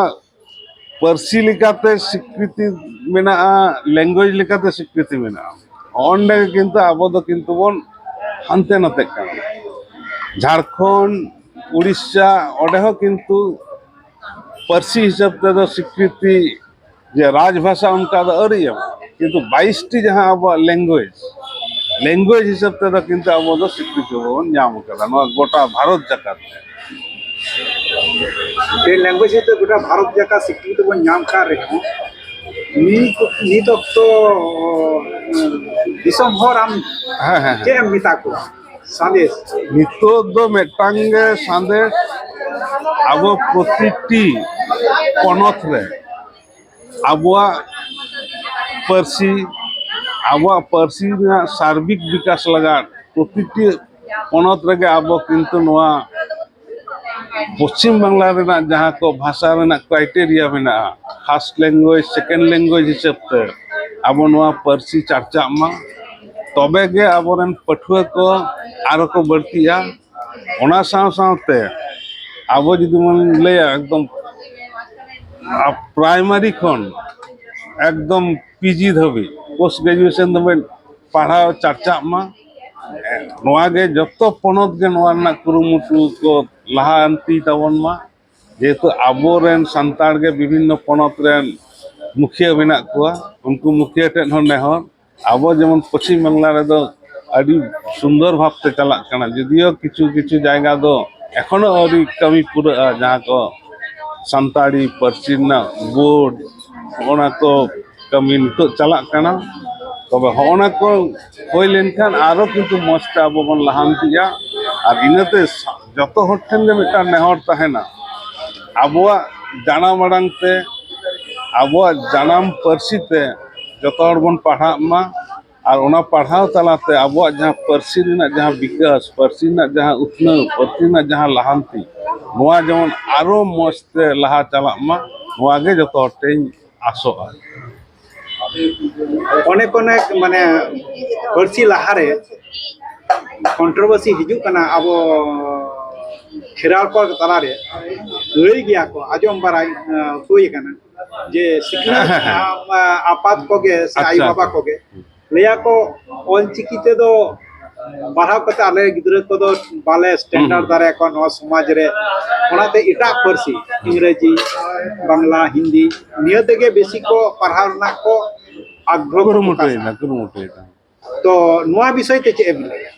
ᱯᱟᱹᱨᱥᱤ ᱞᱮᱠᱟᱛᱮ ᱥᱤᱠᱨᱤᱛᱤ ᱢᱮᱱᱟᱜᱼᱟ, ᱞᱮᱝᱜᱩᱭᱮᱡᱽ ᱞᱮᱠᱟᱛᱮ ᱥᱤᱠᱨᱤᱛᱤ ᱢᱮᱱᱟᱜᱼᱟ, ᱚᱸᱰᱮ ᱜᱮ ᱠᱤᱱᱛᱩ ᱟᱵᱚ ᱫᱚ ᱠᱤᱱᱛᱩ ᱵᱚᱱ ᱦᱟᱱᱛᱮ ᱱᱟᱛᱮᱜ ᱠᱟᱱᱟ᱾ ᱡᱷᱟᱲᱠᱷᱚᱸᱰ, ᱩᱲᱤᱥᱥᱟ, ᱚᱸᱰᱮ ᱦᱚᱸ ᱠᱤᱱᱛᱩ ᱯᱟᱹᱨᱥᱤ ᱦᱤᱥᱟᱹᱵ ᱛᱮᱫᱚ ᱥᱤᱠᱨᱤᱛᱤ ᱡᱮ ᱨᱟᱡᱽ ᱵᱷᱟᱥᱟ ᱚᱱᱠᱟ ᱫᱚ ᱟᱹᱣᱨᱤ ᱮᱢ, ᱠᱤᱱᱛᱩ ᱵᱟᱭᱤᱥ ᱴᱤ ᱡᱟᱦᱟᱸ ᱟᱵᱚᱣᱟᱜ ᱞᱮᱝᱜᱩᱭᱮᱡᱽ, ᱞᱮᱝᱜᱩᱭᱮᱡᱽ ᱦᱤᱥᱟᱹᱵ ᱛᱮᱫᱚ ᱠᱤᱱᱛᱩ ᱟᱵᱚ ᱫᱚ ᱥᱤᱠᱨᱤᱛᱤ ᱵᱚᱱ ᱧᱟᱢ ᱠᱟᱫᱟ ᱱᱚᱣᱟ ᱜᱚᱴᱟ ᱵᱷᱟᱨᱚᱛ ᱡᱟᱠᱟᱛ ᱨᱮ᱾ ᱞᱮᱝᱜᱩᱭᱮᱡᱽ ᱦᱤᱥᱟᱹᱵ ᱛᱮ ᱜᱚᱴᱟ ᱵᱷᱟᱨᱚᱛ ᱡᱟᱠᱟᱛ ᱥᱤᱠᱨᱤᱛᱤ ᱵᱚᱱ ᱧᱟᱢ ᱠᱟᱱ ᱨᱮᱦᱚᱸ, ᱱᱤᱛ ᱱᱤᱛ ᱚᱠᱛᱚ ᱫᱤᱥᱚᱢ ᱦᱚᱲ ᱟᱢ ᱦᱮᱸ, ᱦᱮᱸ, ᱦᱮᱸ᱾ ᱪᱮᱫ ᱮᱢ ᱢᱮᱛᱟ ᱠᱚᱣᱟ ᱥᱟᱸᱫᱮᱥ? ᱱᱤᱛᱚᱜ ᱫᱚ ᱢᱤᱫᱴᱟᱝ ᱜᱮ ᱥᱟᱸᱫᱮᱥ, ᱟᱵᱚ ᱯᱨᱚᱛᱤᱴᱤ ᱯᱚᱱᱚᱛ ᱨᱮ ᱟᱵᱚᱣᱟᱜ ᱯᱟᱹᱨᱥᱤ, ᱟᱵᱚᱣᱟᱜ ᱯᱟᱹᱨᱥᱤ ᱨᱮᱱᱟᱜ ᱥᱟᱨᱵᱤᱠ ᱵᱤᱠᱟᱥ ᱞᱟᱹᱜᱤᱫ ᱯᱨᱚᱛᱤᱴᱤ ᱯᱚᱱᱚᱛ ᱨᱮᱜᱮ ᱟᱵᱚ ᱠᱤᱱᱛᱩ ᱱᱚᱣᱟ ᱯᱚᱪᱷᱤᱢ ᱵᱟᱝᱞᱟ ᱨᱮᱱᱟᱜ ᱡᱟᱦᱟᱸ ᱠᱚ ᱵᱷᱟᱥᱟ ᱨᱮᱱᱟᱜ ᱠᱨᱟᱭᱴᱮᱨᱤᱭᱟ ᱢᱮᱱᱟᱜᱼᱟ, ᱯᱷᱟᱥᱴ ᱞᱮᱝᱜᱩᱭᱮᱡᱽ, ᱥᱮᱠᱮᱱᱰ ᱞᱮᱝᱜᱩᱭᱮᱡᱽ ᱦᱤᱥᱟᱹᱵ ᱛᱮ ᱟᱵᱚ ᱱᱚᱣᱟ ᱯᱟᱹᱨᱥᱤ ᱪᱟᱨᱪᱟᱜ ᱢᱟ, ᱛᱚᱵᱮ ᱜᱮ ᱟᱵᱚᱨᱮᱱ ᱯᱟᱹᱴᱷᱩᱣᱟᱹ ᱠᱚ ᱟᱨᱚ ᱠᱚ ᱵᱟᱹᱲᱛᱤᱜᱼᱟ᱾ ᱚᱱᱟ ᱥᱟᱶ ᱥᱟᱶᱛᱮ ᱟᱵᱚ ᱡᱩᱫᱤ ᱵᱚᱱ ᱞᱟᱹᱭᱟ ᱮᱠᱫᱚᱢ ᱯᱨᱟᱭᱢᱟᱨᱤ ᱠᱷᱚᱱ ᱮᱠᱫᱚᱢ ᱯᱤ ᱡᱤ ᱫᱷᱟᱹᱵᱤᱡ, ᱯᱳᱥᱴ ᱜᱨᱮᱡᱩᱭᱮᱥᱚᱱ ᱫᱷᱟᱹᱵᱤᱡ ᱯᱟᱲᱦᱟᱣ ᱪᱟᱨᱪᱟᱜ ᱢᱟ᱾ ᱱᱚᱣᱟ ᱜᱮ ᱡᱚᱛᱚ ᱯᱚᱱᱚᱛ ᱜᱮ ᱱᱚᱣᱟ ᱨᱮᱱᱟᱜ ᱠᱩᱨᱩᱢᱩᱴᱩ ᱠᱚ ᱞᱟᱦᱟᱱᱛᱤ ᱛᱟᱵᱚᱱ ᱢᱟ, ᱡᱮᱦᱮᱛᱩ ᱟᱵᱚᱨᱮᱱ ᱥᱟᱱᱛᱟᱲ ᱜᱮ ᱵᱤᱵᱷᱤᱱᱱᱚ ᱯᱚᱱᱚᱛ ᱨᱮᱱ ᱢᱩᱠᱷᱤᱭᱟᱹ ᱢᱮᱱᱟᱜ ᱠᱚᱣᱟ, ᱩᱱᱠᱩ ᱢᱩᱠᱷᱤᱭᱟᱹ ᱴᱷᱮᱱ ᱦᱚᱸ ᱱᱮᱦᱚᱨ, ᱟᱵᱚ ᱡᱮᱢᱚᱱ ᱯᱚᱪᱷᱤᱢ ᱵᱟᱝᱞᱟ ᱨᱮᱫᱚ ᱟᱹᱰᱤ ᱥᱩᱱᱫᱚᱨ ᱵᱷᱟᱵᱽᱛᱮ ᱪᱟᱞᱟᱜ ᱠᱟᱱᱟ, ᱡᱩᱫᱤᱭᱳ ᱠᱤᱪᱷᱩ ᱠᱤᱪᱷᱩ ᱡᱟᱭᱜᱟ ᱫᱚ ᱮᱠᱷᱚᱱᱳ ᱟᱹᱣᱨᱤ ᱠᱟᱹᱢᱤ ᱯᱩᱨᱟᱹᱜᱼᱟ, ᱡᱟᱦᱟᱸ ᱠᱚ ᱥᱟᱱᱛᱟᱲᱤ ᱯᱟᱹᱨᱥᱤ ᱨᱮᱱᱟᱜ ᱵᱳᱨᱰ, ᱚᱱᱟ ᱠᱚ ᱠᱟᱹᱢᱤ ᱱᱤᱛᱚᱜ ᱪᱟᱞᱟᱜ ᱠᱟᱱᱟ᱾ ᱛᱚᱵᱮ ᱦᱚᱸᱜᱼᱚ ᱱᱟ ᱠᱚ ᱦᱩᱭ ᱞᱮᱱᱠᱷᱟᱱ ᱟᱨᱚ ᱠᱤᱱᱛᱩ ᱢᱚᱡᱽ ᱛᱮ ᱟᱵᱚ ᱵᱚᱱ ᱞᱟᱦᱟᱱᱛᱤᱜᱼᱟ᱾ ᱟᱨ ᱤᱱᱟᱹᱛᱮ ᱥᱟ-, ᱡᱚᱛᱚ ᱦᱚᱲ ᱴᱷᱮᱱ ᱜᱮ ᱢᱤᱫᱴᱟᱝ ᱱᱮᱦᱚᱨ ᱛᱟᱦᱮᱱᱟ, ᱟᱵᱚᱣᱟᱜ ᱡᱟᱱᱟᱢ ᱟᱲᱟᱝ ᱛᱮ, ᱟᱵᱚᱣᱟᱜ ᱡᱟᱱᱟᱢ ᱯᱟᱹᱨᱥᱤ ᱛᱮ ᱡᱚᱛᱚ ᱦᱚᱲ ᱵᱚᱱ ᱯᱟᱲᱦᱟᱜ ᱢᱟ᱾ ᱟᱨ ᱚᱱᱟ ᱯᱟᱲᱦᱟᱣ ᱛᱟᱞᱟᱛᱮ ᱟᱵᱚᱣᱟᱜ ᱡᱟᱦᱟᱸ ᱯᱟᱹᱨᱥᱤ ᱨᱮᱱᱟᱜ ᱡᱟᱦᱟᱸ ᱵᱤᱠᱟᱥ, ᱯᱟᱹᱨᱥᱤ ᱨᱮᱱᱟᱜ ᱡᱟᱦᱟᱸ ᱩᱛᱱᱟᱹᱣ, ᱯᱟᱹᱨᱥᱤ ᱨᱮᱱᱟᱜ ᱡᱟᱦᱟᱸ ᱞᱟᱦᱟᱱᱛᱤ, ᱱᱚᱣᱟ ᱡᱮᱢᱚᱱ ᱟᱨᱚ ᱢᱚᱡᱽ ᱛᱮ ᱞᱟᱦᱟ ᱪᱟᱞᱟᱜ ᱢᱟ, ᱱᱚᱣᱟ ᱜᱮ ᱡᱚᱛᱚ ᱦᱚᱲ ᱴᱷᱮᱱ ᱤᱧ ᱟᱥᱚᱜᱼᱟ᱾ ᱚᱱᱮᱠ ᱚᱱᱮᱠ ᱢᱟᱱᱮ ᱯᱟᱹᱨᱥᱤ ᱞᱟᱦᱟᱨᱮ ᱠᱚᱱᱴᱨᱳᱵᱷᱟᱨᱥᱤ ᱦᱤᱡᱩᱜ ᱠᱟᱱᱟ, ᱟᱵᱚ ᱠᱷᱮᱨᱣᱟᱲ ᱠᱚ ᱛᱟᱞᱟᱨᱮ ᱞᱟᱹᱭ ᱜᱮᱭᱟ ᱠᱚ, ᱟᱸᱡᱚᱢ ᱵᱟᱲᱟᱭ ᱦᱩᱭ ᱟᱠᱟᱱᱟ ᱡᱮ ᱥᱤᱠᱷᱱᱟᱹᱛ ᱟᱯᱟᱛ ᱠᱚᱜᱮ ᱥᱮ ᱟᱭᱳ ᱵᱟᱵᱟ ᱠᱚᱜᱮ ᱞᱟᱹᱭᱟ ᱠᱚ ᱚᱞᱪᱤᱠᱤ ᱛᱮᱫᱚ ᱯᱟᱲᱦᱟᱣ ᱠᱟᱛᱮ ᱟᱞᱮ ᱜᱤᱫᱽᱨᱟᱹ ᱠᱚᱫᱚ ᱵᱟᱞᱮ ᱥᱴᱮᱱᱰᱟᱨᱰ ᱦᱩᱸ᱾ ᱫᱟᱲᱮᱭᱟᱠᱚᱣᱟ ᱱᱚᱣᱟ ᱥᱚᱢᱟᱡᱽ ᱨᱮ, ᱚᱱᱟᱛᱮ ᱮᱴᱟᱜ ᱯᱟᱹᱨᱥᱤ, ᱤᱝᱨᱮᱡᱤ, ᱵᱟᱝᱞᱟ, ᱦᱤᱱᱫᱤ, ᱱᱤᱭᱟᱹ ᱛᱮᱜᱮ ᱵᱮᱥᱤ ᱠᱚ ᱯᱟᱲᱦᱟᱣ ᱨᱮᱱᱟᱜ ᱠᱚ ᱟᱜᱽᱨᱚᱦᱚ ᱠᱚ ᱠᱩᱨᱩᱢᱩᱴᱩᱭᱮᱫᱟ, ᱯᱨᱚᱠᱟᱥᱟ᱾ ᱠᱩᱨᱩᱢᱩᱴᱩᱭᱮᱫᱟ᱾ ᱛᱚ ᱱᱚᱣᱟ ᱵᱤᱥᱚᱭ ᱛᱮ ᱪᱮᱫ ᱮᱢ ᱞᱟᱹᱭᱟ?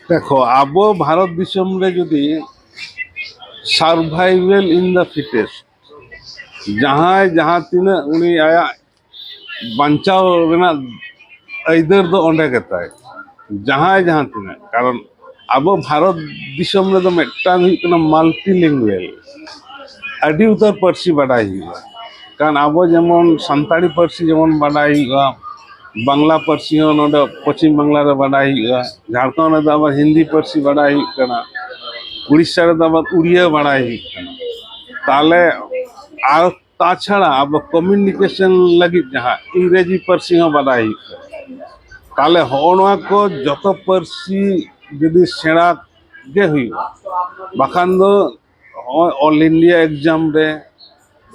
ᱫᱮᱠᱷᱚ, ᱟᱵᱚ ᱵᱷᱟᱨᱚᱛ ᱫᱤᱥᱚᱢ ᱨᱮ ᱡᱩᱫᱤ survival in the fittest, ᱡᱟᱦᱟᱸᱭ ᱡᱟᱦᱟᱸ ᱛᱤᱱᱟᱹᱜ ᱩᱱᱤ ᱟᱭᱟᱜ ᱵᱟᱧᱪᱟᱣ ᱨᱮᱱᱟᱜ ᱟᱹᱭᱫᱟᱹᱨ ᱫᱚ ᱚᱸᱰᱮ ᱜᱮᱛᱟᱭ, ᱡᱟᱦᱟᱸᱭ ᱡᱟᱦᱟᱸ ᱛᱤᱱᱟᱹᱜ, ᱠᱟᱨᱚᱱ ᱟᱵᱚ ᱵᱷᱟᱨᱚᱛ ᱫᱤᱥᱚᱢ ᱨᱮᱫᱚ ᱢᱤᱫᱴᱟᱝ ᱦᱩᱭᱩᱜ ᱠᱟᱱᱟ multilingual, ᱟᱹᱰᱤ ᱩᱛᱟᱹᱨ ᱯᱟᱹᱨᱥᱤ ᱵᱟᱰᱟᱭ ᱦᱩᱭᱩᱜᱼᱟ᱾ ᱠᱟᱨᱚᱱ ᱟᱵᱚ ᱡᱮᱢᱚᱱ ᱥᱟᱱᱛᱟᱲᱤ ᱯᱟᱹᱨᱥᱤ ᱡᱮᱢᱚᱱ ᱵᱟᱰᱟᱭ ᱦᱩᱭᱩᱜᱼᱟ, ᱵᱟᱝᱞᱟ ᱯᱟᱹᱨᱥᱤ ᱦᱚᱸ ᱱᱚᱰᱮ ᱯᱚᱪᱷᱤᱢ ᱵᱟᱝᱞᱟ ᱨᱮ ᱵᱟᱰᱟᱭ ᱦᱩᱭᱩᱜᱼᱟ, ᱡᱷᱟᱲᱠᱷᱚᱸᱰ ᱨᱮᱫᱚ ᱟᱵᱟᱨ ᱦᱤᱱᱫᱤ ᱯᱟᱹᱨᱥᱤ ᱵᱟᱰᱟᱭ ᱦᱩᱭᱩᱜ ᱠᱟᱱᱟ, ᱩᱲᱤᱥᱥᱟ ᱨᱮᱫᱚ ᱟᱵᱟᱨ ᱩᱲᱤᱭᱟᱹ ᱵᱟᱰᱟᱭ ᱦᱩᱭᱩᱜ ᱠᱟᱱᱟ᱾ ᱛᱟᱦᱚᱞᱮ ᱟᱨ ᱛᱟᱪᱷᱟᱲᱟ ᱟᱵᱚ communication ᱞᱟᱹᱜᱤᱫ ᱡᱟᱦᱟᱸ ᱤᱝᱨᱮᱡᱤ ᱯᱟᱹᱨᱥᱤ ᱦᱚᱸ ᱵᱟᱰᱟᱭ ᱦᱩᱭᱩᱜ ᱠᱟᱱᱟ᱾ ᱛᱟᱦᱚᱞᱮ ᱦᱚᱸᱜᱼᱚ ᱱᱚᱣᱟ ᱠᱚ ᱡᱚᱛᱚ ᱯᱟᱹᱨᱥᱤ ᱡᱩᱫᱤ ᱥᱮᱬᱟ ᱜᱮ ᱦᱩᱭᱩᱜᱼᱟ, ᱵᱟᱠᱷᱟᱱ ᱫᱚ ᱱᱚᱜᱼᱚᱭ all India exam ᱨᱮ,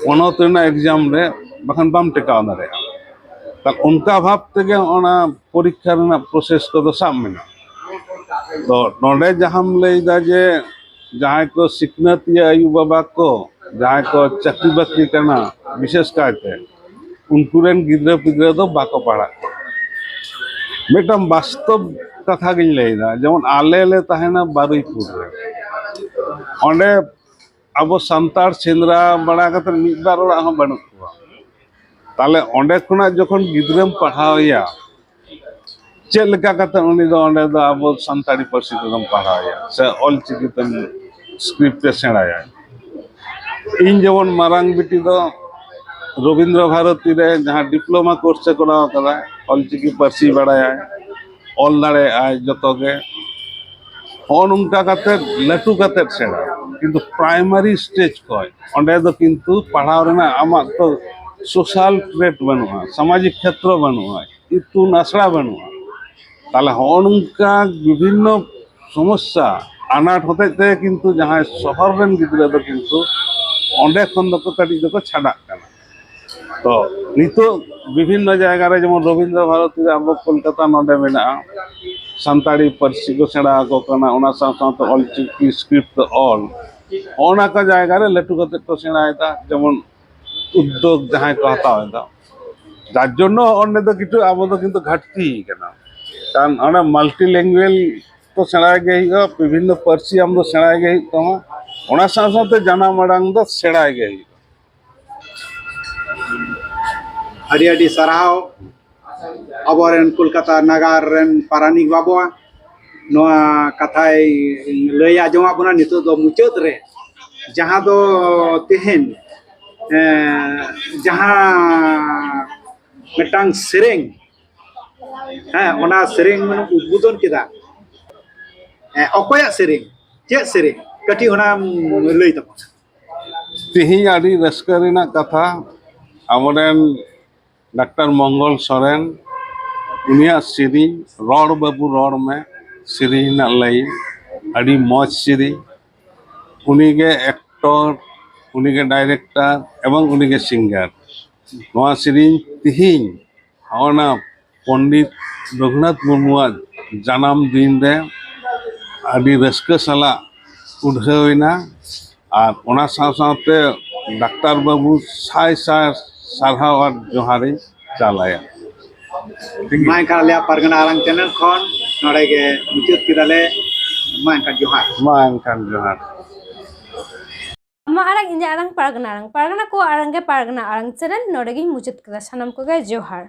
ᱯᱚᱱᱚᱛ ᱨᱮᱱᱟᱜ exam ᱨᱮ, ᱵᱟᱠᱷᱟᱱ ᱵᱟᱢ ᱴᱮᱠᱟᱣ ᱫᱟᱲᱮᱭᱟᱜᱼᱟ᱾ ᱛᱟᱦᱞᱮ ᱚᱱᱠᱟ ᱵᱷᱟᱵᱽ ᱛᱮᱜᱮ ᱚᱱᱟ ᱯᱚᱨᱤᱠᱠᱷᱟ ᱨᱮᱱᱟᱜ process ᱠᱚᱫᱚ ᱥᱟᱵ ᱢᱮᱱᱟᱜᱼᱟ᱾ ᱛᱚ ᱱᱚᱰᱮ ᱡᱟᱦᱟᱸᱢ ᱞᱟᱹᱭᱫᱟ ᱡᱮ ᱡᱟᱦᱟᱸᱭ ᱠᱚ ᱥᱤᱠᱷᱱᱟᱹᱛᱤᱭᱟᱹ ᱟᱭᱳ ᱵᱟᱵᱟ ᱠᱚ, ᱡᱟᱦᱟᱸᱭ ᱠᱚ ᱪᱟᱹᱠᱨᱤ ᱵᱟᱹᱠᱨᱤ ᱠᱟᱱᱟ, ᱵᱤᱥᱮᱥ ᱠᱟᱭᱛᱮ ᱩᱱᱠᱩ ᱨᱮᱱ ᱜᱤᱫᱽᱨᱟᱹ ᱯᱤᱫᱽᱨᱟᱹ ᱫᱚ ᱵᱟᱠᱚ ᱯᱟᱲᱦᱟᱜ ᱠᱟᱱᱟ᱾ ᱢᱤᱫᱴᱟᱝ ᱵᱟᱥᱛᱚᱵ ᱠᱟᱛᱷᱟ ᱜᱤᱧ ᱞᱟᱹᱭᱫᱟ, ᱡᱮᱢᱚᱱ ᱟᱞᱮ ᱞᱮ ᱛᱟᱦᱮᱱᱟ ᱵᱟᱨᱩᱭᱯᱩᱨ ᱨᱮ, ᱚᱸᱰᱮ ᱟᱵᱚ ᱥᱟᱱᱛᱟᱲ ᱥᱮᱸᱫᱽᱨᱟ ᱵᱟᱲᱟ ᱠᱟᱛᱮ ᱢᱤᱫ ᱵᱟᱨ ᱚᱲᱟᱜ ᱦᱚᱸ ᱵᱟᱹᱱᱩᱜ ᱠᱚᱣᱟ᱾ ᱛᱟᱦᱞᱮ ᱚᱸᱰᱮ ᱠᱷᱚᱱᱟᱜ ᱡᱚᱠᱷᱚᱱ ᱜᱤᱫᱽᱨᱟᱹᱢ ᱯᱟᱲᱦᱟᱣ ᱮᱭᱟ, ᱪᱮᱫ ᱞᱮᱠᱟ ᱠᱟᱛᱮ ᱩᱱᱤ ᱫᱚ ᱚᱸᱰᱮ ᱫᱚ ᱟᱵᱚ ᱥᱟᱱᱛᱟᱲᱤ ᱯᱟᱹᱨᱥᱤ ᱛᱮᱫᱚᱢ ᱯᱟᱲᱦᱟᱣ ᱮᱭᱟ ᱥᱮ ᱚᱞ ᱪᱤᱠᱤ ᱛᱮᱢ script ᱮ ᱥᱮᱬᱟᱭᱟ? ᱤᱧ ᱡᱮᱢᱚᱱ ᱢᱟᱨᱟᱝ ᱵᱤᱴᱤ ᱫᱚ ᱨᱚᱵᱤᱱᱫᱨᱚ ᱵᱷᱟᱨᱚᱛᱤ ᱨᱮ ᱡᱟᱦᱟᱸ diploma course ᱮ ᱠᱚᱨᱟᱣ ᱠᱟᱫᱟ, ᱚᱞ ᱪᱤᱠᱤ ᱯᱟᱹᱨᱥᱤ ᱵᱟᱲᱟᱭᱟᱭ, ᱚᱞ ᱫᱟᱲᱮᱭᱟᱜᱼᱟᱭ ᱡᱚᱛᱚ ᱜᱮ᱾ ᱦᱚᱸᱜᱼᱚ ᱱᱚᱝᱠᱟ ᱠᱟᱛᱮ ᱞᱟᱹᱴᱩ ᱠᱟᱛᱮ ᱥᱮᱬᱟ, ᱠᱤᱱᱛᱩ primary stage ᱠᱷᱚᱱ ᱚᱸᱰᱮ ᱫᱚ ᱠᱤᱱᱛᱩ ᱯᱟᱲᱦᱟᱣ ᱨᱮᱱᱟᱜ ᱟᱢᱟᱜ ᱛᱚ social trait ᱵᱟᱹᱱᱩᱜᱼᱟ, ᱥᱟᱢᱟᱡᱤᱠ ᱠᱷᱮᱛᱨᱚ ᱵᱟᱹᱱᱩᱜᱼᱟ, ᱤᱛᱩᱱ ᱟᱥᱲᱟ ᱵᱟᱹᱱᱩᱜᱼᱟ᱾ ᱛᱟᱦᱞᱮ ᱦᱚᱸᱜᱼᱚ ᱱᱚᱝᱠᱟ ᱵᱤᱵᱷᱤᱱᱱᱚ ᱥᱚᱢᱚᱥᱥᱟ, ᱟᱱᱟᱴ ᱦᱚᱛᱮᱡ ᱛᱮ ᱠᱤᱱᱛᱩ ᱡᱟᱦᱟᱸᱭ ᱥᱚᱦᱚᱨ ᱨᱮᱱ ᱜᱤᱫᱽᱨᱟᱹ ᱫᱚ ᱠᱤᱱᱛᱩ ᱚᱸᱰᱮ ᱠᱷᱚᱱ ᱫᱚᱠᱚ ᱠᱟᱹᱴᱤᱡ ᱫᱚᱠᱚ ᱪᱷᱟᱰᱟᱜ ᱠᱟᱱᱟ᱾ ᱛᱚ ᱱᱤᱛᱚᱜ ᱵᱤᱵᱷᱤᱱᱱᱚ ᱡᱟᱭᱜᱟ ᱨᱮ, ᱡᱮᱢᱚᱱ ᱨᱚᱵᱤᱱᱫᱨᱚ ᱵᱷᱟᱨᱚᱛᱤ ᱨᱮ ᱟᱵᱚ ᱠᱳᱞᱠᱟᱛᱟ ᱱᱚᱰᱮ ᱢᱮᱱᱟᱜᱼᱟ, ᱥᱟᱱᱛᱟᱲᱤ ᱯᱟᱹᱨᱥᱤ ᱠᱚ ᱥᱮᱬᱟ ᱟᱠᱚ ᱠᱟᱱᱟ, ᱚᱱᱟ ᱥᱟᱶ ᱥᱟᱶᱛᱮ ᱚᱞᱪᱤᱠᱤ ᱥᱠᱨᱤᱯᱴ ᱛᱮ ᱚᱞ, ᱚᱱᱟ ᱠᱚ ᱡᱟᱭᱜᱟ ᱨᱮ ᱞᱟᱹᱴᱩ ᱠᱟᱛᱮ ᱠᱚ ᱥᱮᱬᱟᱭᱮᱫᱟ, ᱡᱮᱢᱚᱱ ᱩᱫᱽᱫᱳᱜᱽ ᱡᱟᱦᱟᱸᱭ ᱠᱚ ᱦᱟᱛᱟᱣ ᱮᱫᱟ᱾ ᱡᱟᱨ ᱡᱚᱱᱱᱚ ᱚᱸᱰᱮ ᱫᱚ ᱠᱤᱪᱷᱩ ᱟᱵᱚ ᱫᱚ ᱠᱤᱱᱛᱩ ᱜᱷᱟᱴᱛᱤ ᱠᱟᱱᱟ, ᱠᱟᱨᱚᱱ ᱚᱸᱰᱮ ᱢᱟᱞᱴᱤ ᱞᱮᱝᱜᱩᱭᱮᱡᱽ ᱛᱚ ᱥᱮᱬᱟᱭ ᱜᱮ ᱦᱩᱭᱩᱜᱼᱟ, ᱵᱤᱵᱷᱤᱱᱱᱚ ᱯᱟᱹᱨᱥᱤ ᱟᱢ ᱫᱚ ᱥᱮᱬᱟᱭ ᱜᱮ ᱦᱩᱭᱩᱜ ᱛᱟᱢᱟ, ᱚᱱᱟ ᱥᱟᱶ ᱥᱟᱶᱛᱮ ᱡᱟᱱᱟᱢ ᱟᱲᱟᱝ ᱫᱚ ᱥᱮᱬᱟᱭ ᱜᱮ ᱦᱩᱭᱩᱜᱼᱟ᱾ ᱟᱹᱰᱤ ᱟᱹᱰᱤ ᱥᱟᱨᱦᱟᱣ ᱟᱵᱚᱨᱮᱱ ᱠᱳᱞᱠᱟᱛᱟ ᱱᱟᱜᱟᱨ ᱨᱮᱱ ᱯᱟᱨᱟᱱᱤᱠ ᱵᱟᱵᱩᱣᱟᱜ ᱱᱚᱣᱟ ᱠᱟᱛᱷᱟᱭ ᱞᱟᱹᱭ ᱟᱸᱡᱚᱢᱟᱫ ᱵᱚᱱᱟ᱾ ᱱᱤᱛᱚᱜ ᱫᱚ ᱢᱩᱪᱟᱹᱫ ᱨᱮ ᱡᱟᱦᱟᱸ ᱫᱚ ᱛᱮᱦᱮᱧ ᱮᱸ, ᱡᱟᱦᱟᱸ ᱢᱤᱫᱴᱟᱝ ᱥᱮᱨᱮᱧ, ᱦᱮᱸ, ᱚᱱᱟ ᱥᱮᱨᱮᱧ ᱩᱫᱵᱳᱫᱚᱱ ᱠᱮᱫᱟ᱾ ᱦᱮᱸ, ᱚᱠᱚᱭᱟᱜ ᱥᱮᱨᱮᱧ, ᱪᱮᱫ ᱥᱮᱨᱮᱧ, ᱠᱟᱹᱴᱤᱡ ᱚᱱᱟᱢ ᱞᱟᱹᱭ ᱛᱟᱵᱚᱱᱟ᱾ ᱛᱮᱦᱮᱧ ᱟᱹᱰᱤ ᱨᱟᱹᱥᱠᱟᱹ ᱨᱮᱱᱟᱜ ᱠᱟᱛᱷᱟ, ᱟᱵᱚᱨᱮᱱ ᱰᱟᱠᱛᱟᱨ ᱢᱚᱝᱜᱚᱞ ᱥᱚᱨᱮᱱ, ᱩᱱᱤᱭᱟᱜ ᱥᱮᱨᱮᱧ ᱨᱚᱲ ᱵᱟᱹᱵᱩ ᱨᱚᱲ ᱢᱮ, ᱥᱮᱨᱮᱧ ᱨᱮᱱᱟᱜ ᱞᱟᱭᱤᱱ ᱟᱹᱰᱤ ᱢᱚᱡᱽ ᱥᱮᱨᱮᱧ᱾ ᱩᱱᱤᱜᱮ ᱮᱠᱴᱚᱨ, ᱩᱱᱤᱜᱮ ᱰᱟᱭᱨᱮᱠᱴᱚᱨ ᱮᱵᱚᱝ ᱩᱱᱤᱜᱮ ᱥᱤᱝᱜᱟᱨ᱾ ᱱᱚᱣᱟ ᱥᱮᱨᱮᱧ ᱛᱮᱦᱮᱧ ᱚᱱᱟ ᱯᱚᱱᱰᱤᱛ ᱨᱚᱜᱷᱩᱱᱟᱛᱷ ᱢᱩᱨᱢᱩᱣᱟᱜ ᱡᱟᱱᱟᱢ ᱫᱤᱱ ᱨᱮ ᱟᱹᱰᱤ ᱨᱟᱹᱥᱠᱟᱹ ᱥᱟᱞᱟᱜ ᱩᱰᱷᱟᱹᱣ ᱮᱱᱟ᱾ ᱟᱨ ᱚᱱᱟ ᱥᱟᱶ ᱥᱟᱶᱛᱮ ᱰᱟᱠᱛᱟᱨ ᱵᱟᱹᱵᱩ ᱥᱟᱭ ᱥᱟᱭ ᱥᱟᱨᱦᱟᱣ ᱟᱨ ᱡᱚᱦᱟᱨᱤᱧ ᱪᱟᱞ ᱟᱭᱟ᱾ ᱢᱟ ᱮᱱᱠᱷᱟᱱ ᱟᱞᱮᱭᱟᱜ ᱯᱟᱨᱜᱟᱱᱟ ᱟᱲᱟᱝ ᱪᱮᱱᱮᱞ ᱠᱷᱚᱱ ᱱᱚᱰᱮ ᱜᱮ ᱢᱩᱪᱟᱹᱫ ᱠᱮᱫᱟᱞᱮ᱾ ᱢᱟ ᱮᱱᱠᱷᱟᱱ ᱡᱚᱦᱟᱨ᱾ ᱢᱟ ᱮᱱᱠᱷᱟᱱ ᱡᱚᱦᱟᱨ᱾ ᱟᱢᱟᱜ ᱟᱲᱟᱝ, ᱤᱧᱟᱹᱜ ᱟᱲᱟᱝ, ᱯᱟᱨᱜᱟᱱᱟ ᱟᱲᱟᱝ, ᱯᱟᱨᱜᱟᱱᱟ ᱠᱚᱣᱟᱜ ᱟᱲᱟᱝ ᱜᱮ ᱯᱟᱨᱜᱟᱱᱟ ᱟᱲᱟᱝ ᱪᱮᱱᱮᱞ᱾ ᱱᱚᱰᱮ ᱜᱤᱧ ᱢᱩᱪᱟᱹᱫ ᱠᱮᱫᱟ᱾ ᱥᱟᱱᱟᱢ ᱠᱚᱜᱮ ᱡᱚᱦᱟᱨ᱾